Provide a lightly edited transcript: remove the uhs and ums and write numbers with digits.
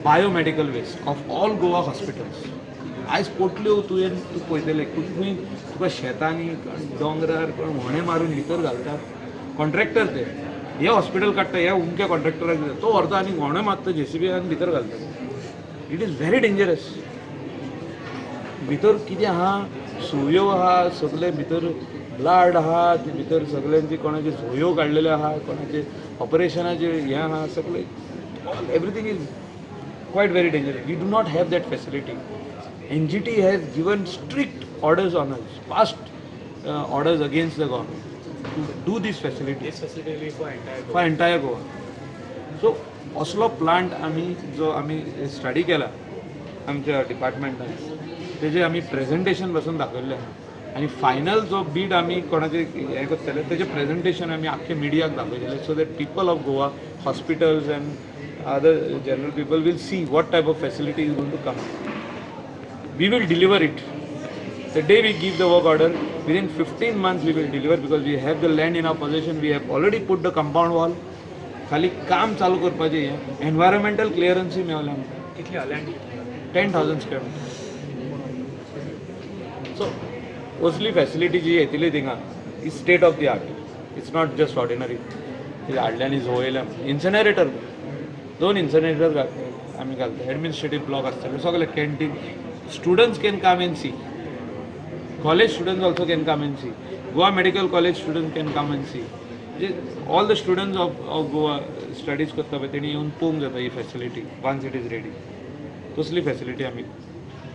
Biomedical waste of all Goa hospitals. आयज पोटल्यो तुवें तूं पळयतलें खंय तुका शेतांनी, दोंगरार कोण व्हणें मारून भितर घालतात. कॉन्ट्रॅक्टर ते हे हॉस्पिटल काडटा, ह्या उमक्या कॉन्ट्रॅक्टराक दिता, तो व्हरता आनी व्हणें मारता जेसीबी आनी भितर घालता. It is very dangerous. भितर कितें आहा, सुयो आहा सगळे, भितर ब्लड आहा, ती भितर सगळ्यांची कोणाचे सुयो काडलेल्यो आहा, कोणाचे ऑपरेशनाचे हें आहा सगळे. All everything is quite very dangerous. We do not have that facility. NGT has given strict orders on us, passed orders against the government to do this facility. This facility will be for entire Goa. For entire Goa. So असलो plant आमी जो आमी study केला आमच्या डिपार्टमेंटान, तेजें आमी presentation बसून दाखयल्लें आहा आनी फायनल जो बीड आमी कोणाचे हें करतले, तेजें प्रेजेंटेशन आमी आख्खे मिडियाक दाखयतले, so that people of Goa, hospitals and other general people will see what type of facility is going to come. We will deliver it. The day we give the work order, within 15 months we will deliver, because we have the land in our possession. We have already put the compound wall. खाली काम चालू करपाचें. हें environmental क्लियरन्सूय मेवलें आमकां. कितली land? 10,000 square meter. So असली facility जी येतली थिंगा is state of the art. It's not just ordinary हाडले आनी झोयलें. इन्सिनरेटर, दोन इन्सिनरेटर आमी घालता. एडमिनिस्ट्रेटीव ब्लॉक आसतले सगळे, canteen, students can come and see, college students also can come and see, Goa Medical College student can come and see. म्हणजे all the students of Goa studies करता पळय, तेणी येवन पळोवंक जाता ही facility. Once it is ready, तसली facility आमी